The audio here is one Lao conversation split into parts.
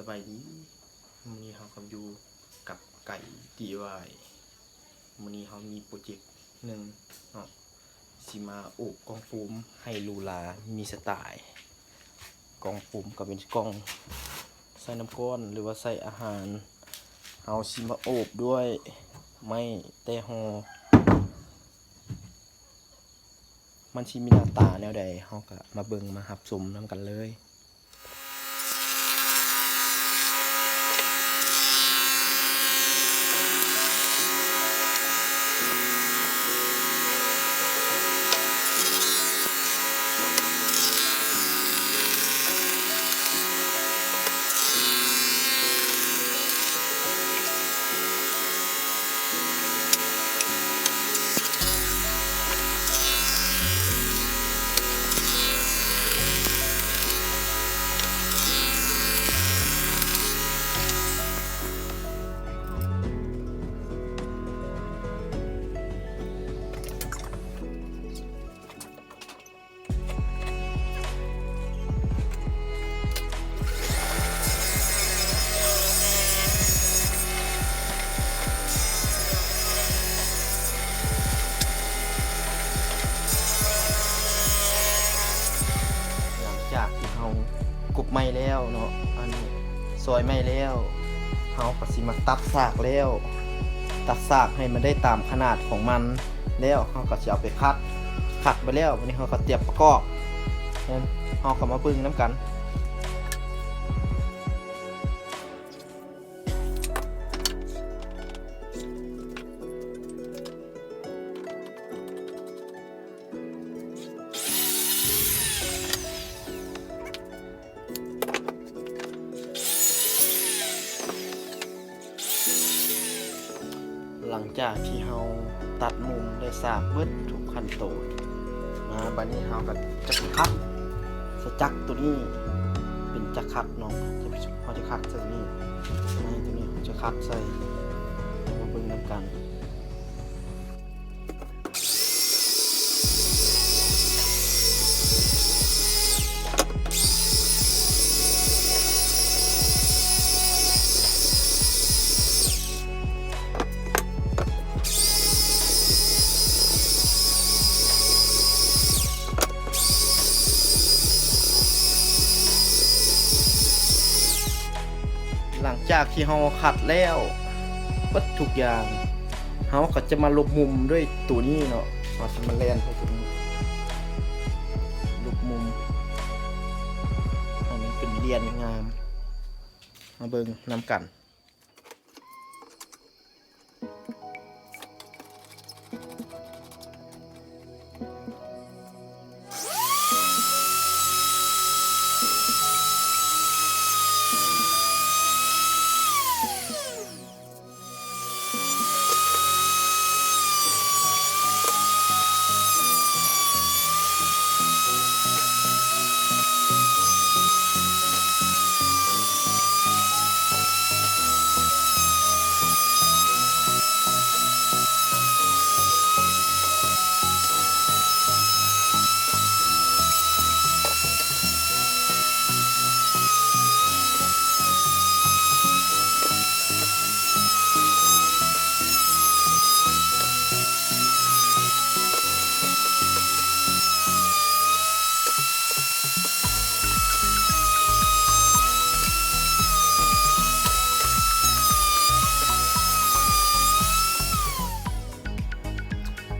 ສະບາຍດີ ມື້ນີ້ເຮົາກໍຢູ່ກັບໄກ່ ດີໄອວາຍ ມື້ນີ້ເຮົາມີໂປຣເຈັກໜຶ່ງເນາະ ຊິມາໂອບກ່ອງໂຟມໃຫ້ຫຼູຫຼາ ມີສະຕາຍ. ກ່ອງໂຟມກໍເປັນກ່ອງໃສ່ນ້ຳກ້ອນ ຫຼືວ່າໃສ່ອາຫານ. ເຮົາຊິມາໂອບດ້ວຍໄມ້ແຕ້ຫໍ່ ມັນຊິມີໜ້າຕາແນວໃດ ເຮົາກໍມາເບິ່ງມາຮັບຊົມນຳກັນເລີຍ. ຫຼັງຈາກທີ່ເຮົາກົບໄມ້ແລ້ວເນາະ ອັນຊອຍໄມ້ແລ້ວ ເຮົາກໍຊິມາຕັດສາກແລ້ວ ຕັດສາກໃຫ້ມັນໄດ້ຕາມຂະໜາດຂອງມັນ ແລ້ວເຮົາກໍຊິເອົາໄປຄັດ ຄັດໄປແລ້ວ ບາດນີ້ເຮົາກໍຕຽມປະກອບ ເຮົາກໍມາເບິ່ງນຳກັນ. ຫຼັງຈາກທີ່ເຮົາຕັດມຸມໄດ້ສາກເບິດທຸກຂັ້ນຕອນມາ ບາດນີ້ເຮົາກໍຈະໄປຄັດໃສ່ຈັກໂຕນີ້ ເປັນຈັກຄັດເນາະ ເຮົາຈະຄັດໃສ່ໂຕນີ້ ໃນໂຕນີ້ເຮົາຈະຄັດໃສ່ ມາເບິ່ງນຳກັນ. ຫຼັງຈາກທີ່ເຮົາຄັດແລ້ວເບິດທຸກຢ່າງ ເຮົາກໍຈະມາລົບມຸມດ້ວຍໂຕນີ້ເນາະ ເຮົາຊິມາແລ່ນໃສ່ໂຕນີ້ ລົບມຸມໃຫ້ມັນເປັນລຽນງາມ ມາເບິ່ງນຳກັນ.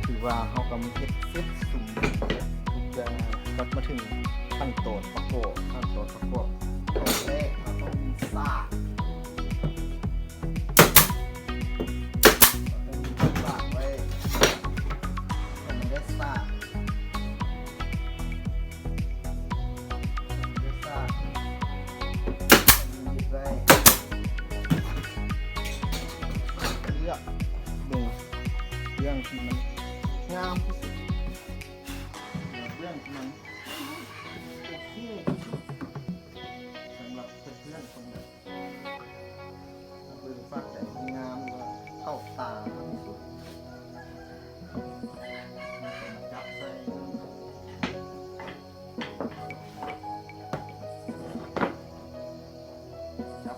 ຖືວ່າເຮົາກໍເຮັດເສັດສົມບູນທຸກຢ່າງ ມາເຖິງຂັ້ນຕອນປະກອບ ຂັ້ນຕອນປະກອບ ຕອນແລກເຮົາຕ້ອງມີສາກ ເຮົາຕ້ອງມີສາກໄວ້ ໃຫ້ມັນໄດ້ສາກ ໃຫ້ມັນໄດ້ສາກ ໃຫ້ມັນມີໄວ້ ເລືອກເບິ່ງ ເບື້ອງທີ່ມັນງາມທີ່ສຸດ ເລືອກເບື້ອງທີ່ມັນໂອເຄທີ່ສຸດ ສຳລັບເພື່ອນໆຄົນໃດ ເບິ່ງປາກໃດມັນງາມ ຫຼືວ່າເຂົ້າຕາທີ່ສຸດ ຈັບໃສ່ ຈັບ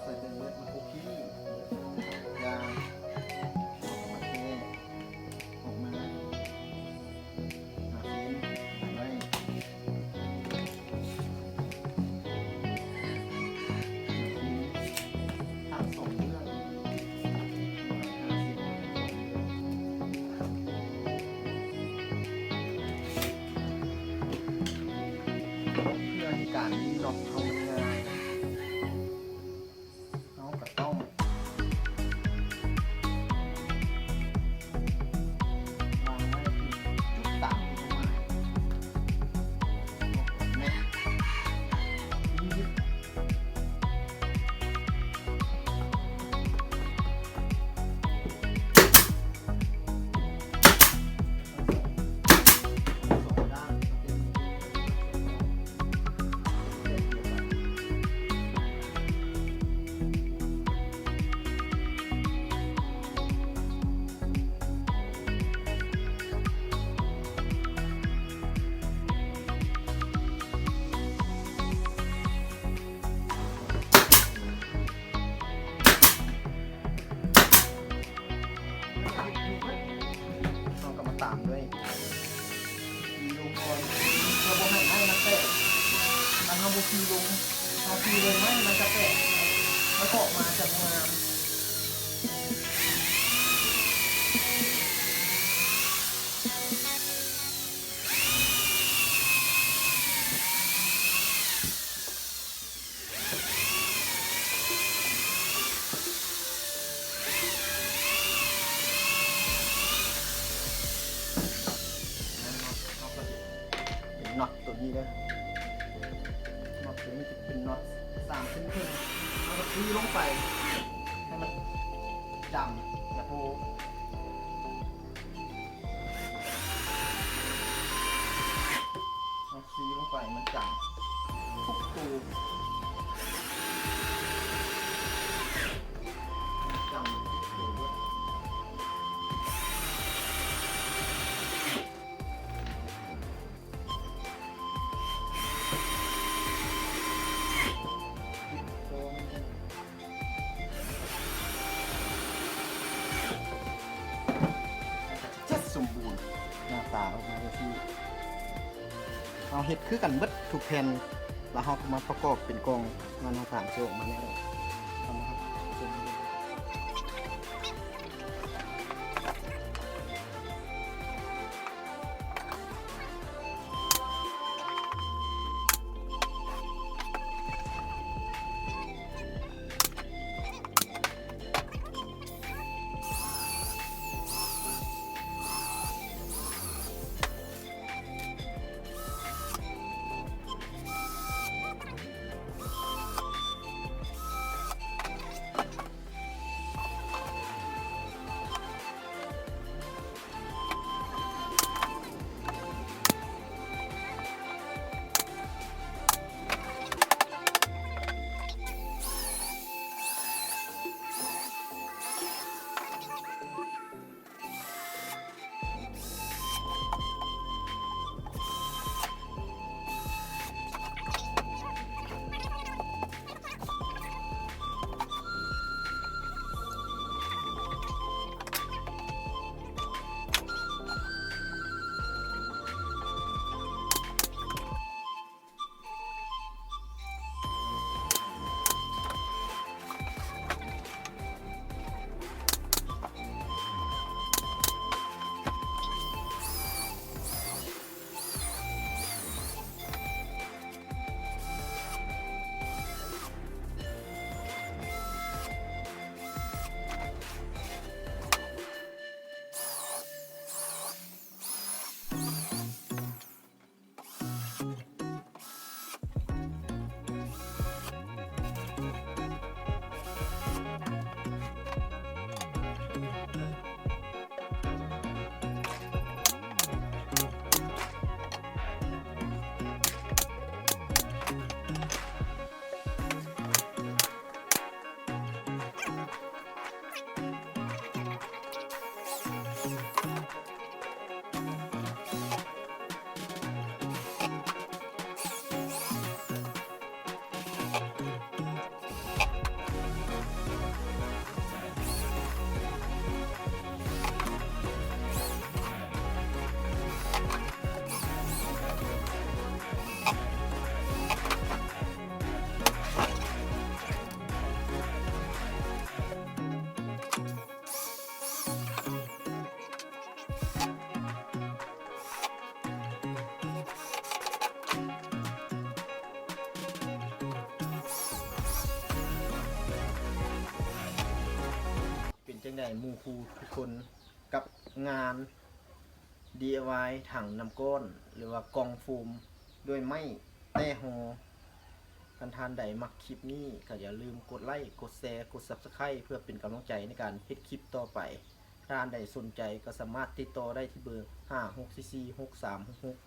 ເລີຍ ຕີລົງກ່ອນ ເພື່ອບໍ່ໃຫ້ໄມ້ມັນແຕກ. ຄັນເຮົາບໍ່ຕີລົງ ເຮົາຕີເລີຍໄມ້ມັນຈະແຕກ ມັນອອກມາຈະບໍ່ງາມ. ເປັນນັອດຕົວນີ້ເດີ ນັອດຕົວນີ້ຈະເປັນນັອດສາມເສັ້ນເຄິ່ງ ເຮົາກໍຕີລົງໄປໃຫ້ມັນຈຳ ແລ້ວໂພ ເຮົາຕີລົງໄປມັນຈຳທຸກໂຕ ມັນຈຳທຸກໂຕເບິດ. ຈະສົມບູນ ໜ້າຕາອອກມາຈັ່ງຊີ້. ເຮົາເຮັດຄືກັນເບິດທຸກແຜ່ນ ແລ້ວເຮົາກໍມາປະກອບເປັນກ່ອງ ງານເຮົາສາມຊິອອກມາແນວໃດ. ເອົາມາ ເປັນຈັ່ງໃດໝູ່ຄູ່ທຸກຄົນ ກັບງານ ດີໄອວາຍ ຖັງນ້ຳກ້ອນ ຫຼືວ່າກ່ອງໂຟມດ້ວຍໄມ້ແຕ່ຫໍ? ຄັນທ່ານໃດມັກຄລິບນີ້ ກໍຢ່າລືມກົດໄລ້ ກົດແຊ ກົດ Subscribe ເພື່ອເປັນກຳລັງໃຈໃນການເຮັດຄລິບຕໍ່ໄປ. ທ່ານໃດສົນໃຈກໍສາມາດຕິດຕໍ່ໄດ້ທີ່ເບີ ຫ້າຫົກສີ່ສີ່ຫົກສາມຫົກຫົກ